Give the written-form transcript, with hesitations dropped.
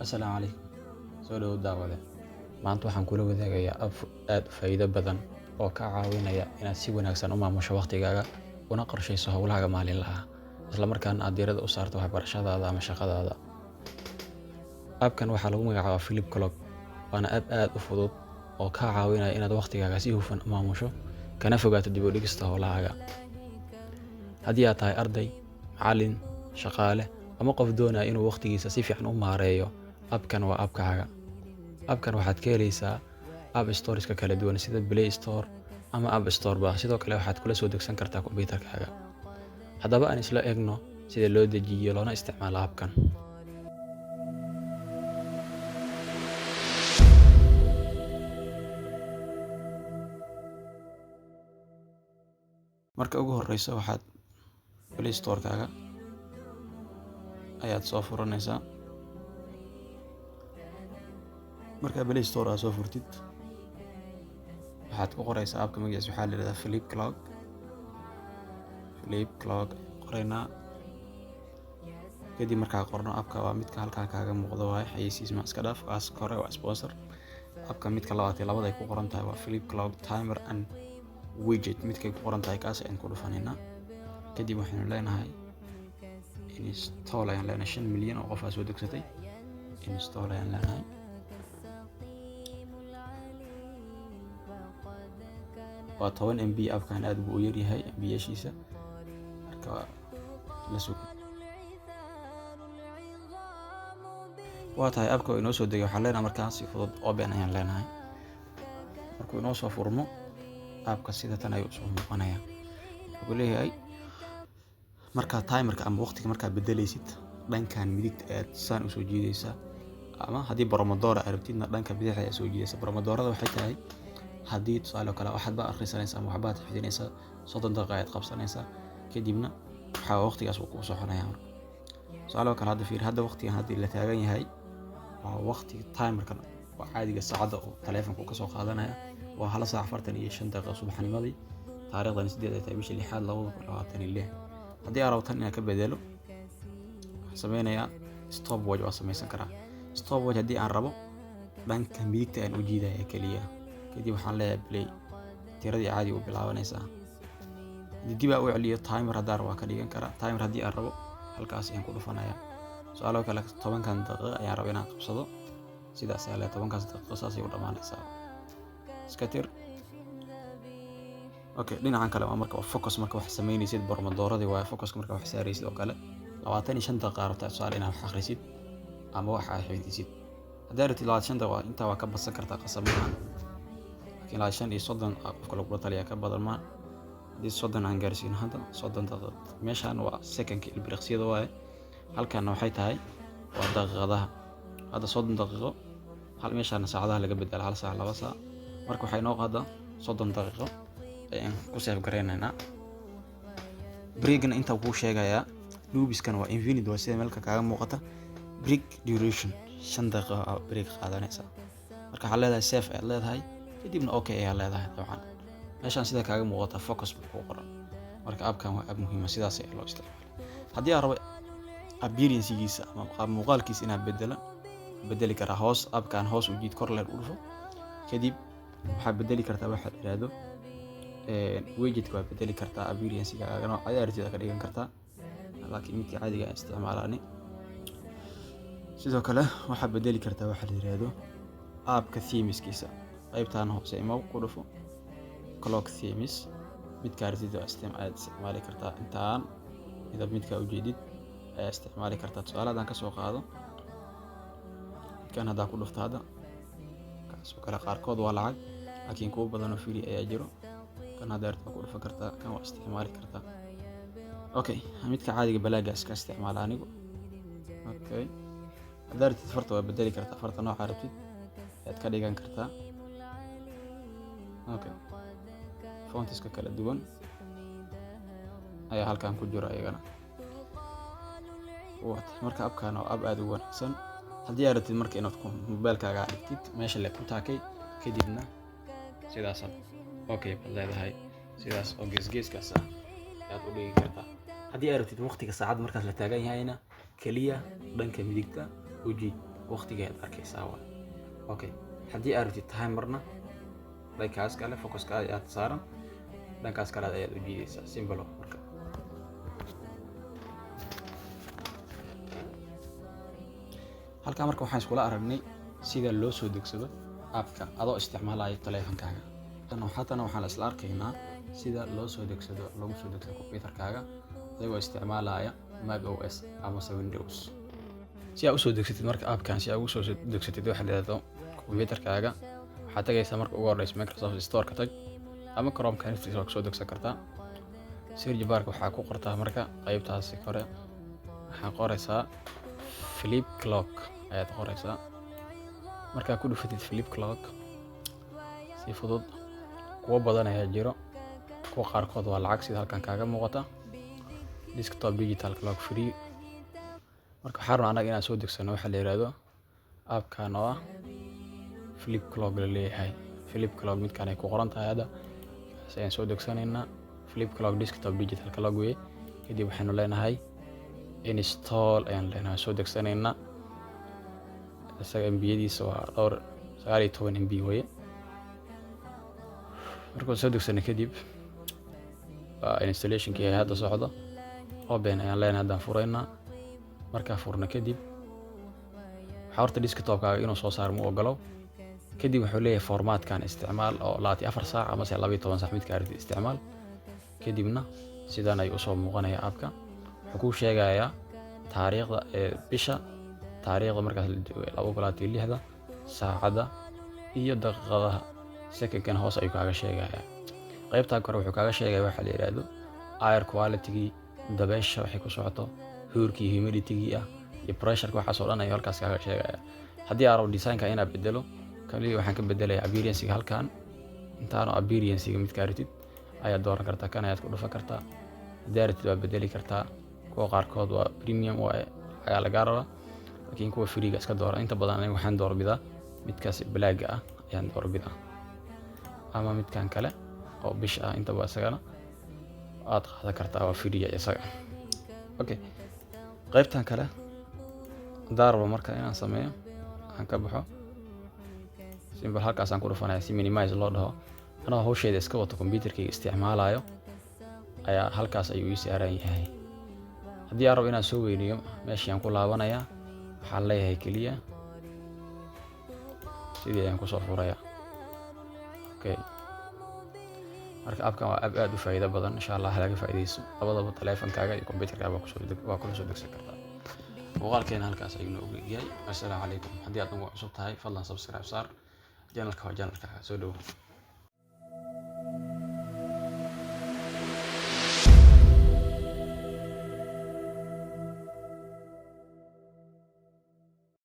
Asalaamu calaykum. Soo dhawow daawade. Maanta waxaan kula wadaagayaa app aad u faa'iido badan oo kaa caawinaya inaad si wanaagsan u maamusho waqtigaaga, una qorsheyso hawlahaaga maalinlaha ah, isla markaana aad diiradda u saarto waxbarashadaada ama shaqadaada. App-kan waxaa lagu magacaabaa Flip Clock, waana app aad u fudud oo kaa caawinaya inaad waqtigaaga si hufan u maamusho, kana fogaato dib u dhigista hawlahaaga. Haddii aad tahay arday, macallin, shaqaale, ama qof doonaya inuu waqtigiisa si fiican u maareeyo, app-kan waa app-kaaga. App-kan waxaad ka helaysaa app stores-ka kala duwan sida Play Store ama App Store ba. Sidoo kale waxaad kula soo degsan kartaa kombiyuutarkaaga. Haddaba aan isla eegno sida loo dejiyo loona isticmaalo app-kan. Marka ugu horreysa, waxaad Play Store-kaaga ayaad soo furanaysaa. Markaa Play Store aad soo furtid, waxaad ku qoraysaa app-ka magaciisa. Waxaa la yiraahdaa Flip Clock. Flip Clock qoraynaa. Kadib markaa qorno app-ka, waa midka halkan kaaga muuqdo waaye. Xayeysiis ma iska dhaaf, kaas kore waa sponsor. App-ka midka labaad iyo labada ay ku qoran tahay waa Flip Clock Timer and Widget. Midkay ku qoran tahay kaas ayaan ku dhufanaynaa. Kadib waxaynu leenahay install ayaan leenahay. 5 milyan oo qof aa soo degsatay. Install ayaan leenahay. Waa 10 MB app-kan, aad buu u yaryahay MB-yashiisa. Marka la sug. Waa tahay, app-ka oo inoo soo degay. Waxaan leenahay markaa si fudud open ayaan leenahay. Markuu inoo soo furmo app-ka, sida tan ayuu usoo muuqanayaa. Wuxuu leeyahay markaa timer-ka ama waqtiga markaa bedeleysid, dhankan midigta ayaad saan usoo jiidaysaa, ama haddii Pomodoro aad rabtidna dhanka bidix ayaad soo jiidaysaa. Pomodoro-da waxay tahay haddii tusaale oo kale waxaad ba akhrisanaysaa ama waxbaad xifdinaysaa, 30 daqiiqo ayaad qabsanaysaa, kadibna waxaa waqtigaas uu kuu soconaya. Marka tusaale oo kale hadda fiir, hadda waqtigan haddii la taagan yahay waa waqtiga timer-kan oo caadiga saacadda oo taleefanka uu kasoo qaadanaya. Waa 1:45 subaxnimadii, taariikhdan 8 ay tahay bisha lixaad 2026. Haddii aan rabo tan inaan ka bedelo, waxaan sameynayaa stopwatch waa sameysan karaa. Stopwatch haddii aan rabo, dhanka midigta ayaan u jiidaya keliya. Kadib waxaan leeyahay play, tiradii caadi u bilaabanaysaa. Haddii dib aan u celiyo, timer haddaan rabo waa ka dhigan karaa. Timer haddii aan rabo, halkaas ayaan ku dhufanayaa. Tusaale kale 10-kan daqiiqo ayaan rabaa inaan qabsado, sidaas ayaa leeyahay. 10-kaas daqiiqo saasay u dhamaanaysaa. Iska tir. Okay, dhinacan kale waa marka waa focus, marka wax sameynaysid. Pomodoro-dii waaye focus. Marka wax saaraysid oo kale, 25 daqiiqo rabtaa tusaale inaad wax akhrisid ama wax aad xifdisid. Haddaad rabtid 25 daqiiqo, intaa waa ka badsan kartaa, qasab maahan, laakiin 25 iyo 30 aa qofka lagula taliyaa, ka badan maa. Haddii 30 aan gaarsiino hadda, 30 daqiiqo. Meeshaan waa second-ka, ilbiriqsiyada waaye. Halkaana waxay tahay waa daqiiqadaha. Hadda 30 daqiiqo hal, meeshaana saacadaha laga bedela, hal saac, 2 saac. Marka waxay noo qaadaa 30 daqiiqo ayaan ku save garaynaynaa. Break-na intaa kuu sheegayaa. Loops-kan waa infinite, waa sida meelka kaaga muuqata. Break duration 5 daqiiqo aa break qaadanaysaa. Marka waxaad leedahay save ayaad leedahay, kadibna okay ayaa leedahay. Dabcan meeshaan sida kaaga muuqata focus buu ku qoran. Marka app-kan waa app muhiima, sidaas ayaa loo isticmaala. Haddii aan rabo appearance-giisa ama qaab muuqaalkiisa inaan bedelo, bedeli karaa. Hoos app-kan hoos u jiid, kor leer u dhufo. Kadib waxaad bedeli kartaa waxaad iraahdo widget-ka, waa bedeli kartaa appearance-gaaga, noocyada rabtid ka dhigan kartaa, laakiin midka caadiga aan isticmaalaani. Sidoo kale waxaad bedeli kartaa waxa la yiraahdo app-ka themes-kiisa. Qaybtan hoose imow, ku dhufo clock themes. Midka rabtid ayaad isticmaali kartaa. Intaan midab midka ujeedid ayaa isticmaali kartaa. Tusaale haddaan kasoo qaado midkan haddaan ku dhufto hadda, kaasoo kale. Qaarkood waa lacag, laakiin kuwo badan oo free ayaa jiro. Kan hadda rabtid waa ku dhufan kartaa, kan waa isticmaali kartaa. Okay, midka caadiga balaaga iska isticmaala anigu. Okay, haddaa rabtid farta waa bedeli kartaa, farta nooca rabtid ayaad ka dhigan kartaa. Okay, fonts-ka kala duwan ayaa halkan ku jiro ayagana. Marka app-kan waa app aad u wanaagsan. Haddii aad rabtid marka inaad mobilkaaga dhigtid meesha le ku taakay, kadibna sidaasaad okay baad leedahay, sidaas oo geesgeeskaas ah ayaad u dhigi kartaa. Haddii aad rabtid waqtiga saacadda markaas la taagan yahayna, keliya dhanka midigta u jiid. Waqtigeed arkaysaa waay. Okay, haddii aad rabtid timerna, dhankaas kale focuska ayaad saaran, dhankaas kale ayaad u jiidaysaa. Simple. Marka halkaa marka waxaan iskula aragnay sida loo soo degsado appka adoo isticmaalaya taleefankaaga. Haddana waxaan isla arkaynaa sida loo soo degsado, lagu soo degsado computerkaaga adigoo isticmaalaya Mac OS amase Windows. Si aad usoo degsatid marka appkan, si aad ugu soo degsatid waxa la yidhahdo computerkaaga, waxaad tagaysaa marka ugu horeysa Microsoft Store ka tag ama Chrome-ka naftiisa waa kusoo degsan kartaa. Search barka waxaa ku qortaa marka qaybtaasi kore, waxaa qoraysaa Flip Clock ayaad qoraysaa. Markaa ku dhufatid Flip Clock, si fudud kuwo badan ayaa jiro. Kuwa qaarkood waa lacag, sida halkan kaaga muuqata, desktop digital clock free. Marka waxaa rabnaa annaga inaan soo degsano waxa la yiraahdo appkan oo ah Flip Clock la leeyahay. Flip Clock midkaan ay ku qoran tahay hadda, kaas ayaan soo degsanaynaa. Flip Clock desktop digital clock weye. Kadib waxaynu leenahay install ayaan leenahay, soo degsanaynaa. Isaga MB-yadiisa waa dhowr, 19 MB weye. Markuu soo degsano kadib, waa installationkii hadda socdo. Open ayaan leenahay, haddaan furaynaa. Markaa furno kadib, waxaa horta desktopkaaga inuu soo saaro mu ogolow. Kadib wuxuu leeyahay formatkan isticmaal oo 24 saac amase 12 saac, midka aragtid isticmaal. Kadibna sidan ayuu usoo muuqanaya appka. Wuxuu kuu sheegayaa taariikhda ee bisha, taariikhda markaas 2026-da, saacadda iyo daqiiqadaha. Secondkan hoos ayuu kaaga sheegayaa. Qaybtaa kore wuxuu kaaga sheegaya waxa la yidhaahdo air quality-gii, dabeesha waxay ku socoto, huurkii, humidity-gii ah iyo pressure-ka. Waxaas oo dhan ayuu halkaas kaaga sheegaya. Haddii aan rabo design-ka inaan bedelo, kaliya waxaan ka bedelayaa appearance-ga halkan. Intaanu appearance-ga midka aragtid ayaad dooran kartaa, kan ayaad ku dhufan kartaa. Haddii aragtid waa bedeli kartaa. Kuwa qaarkood waa premium waaye, lacagaa lagaa rabaa, laakiin kuwa free-ga iska doora. Inta badan aniga waxaan doorbidaa midkaas black-ga ah ayaan doorbidaa, ama midkan kale oo bisha ah. Intaba isagana waad qaadan kartaa, waa free isaga. Okay, qaybtan kale haddaan rabo marka inaan sameeyo, aan ka baxo, simple halkaasaan ku dhufanaya si minimize loo dhaho. Anoo hawsheeda iska wato, computerkayga isticmaalayo, ayaa halkaas ayuu ii saaran yahay. Haddii aan rabo inaan soo weyniyo, meeshii aan ku laabanayaa, waxaan leeyahay keliya sidii ayaan kusoo furaya. Okay, marka appkan waa app aad u faa'iido badan. Insha Allah laga faa'iidaysto. Labadaba taleefankaaga iyo computerkaaga waa kula soo degsan kartaa. Muuqaalkeena halkaas ayuu noogu yahay. Assalaamu calaykum. Haddii aad nagu cusub tahay, fadlan subscribe saar channelka. Waa channelkaaga, soo dhowo.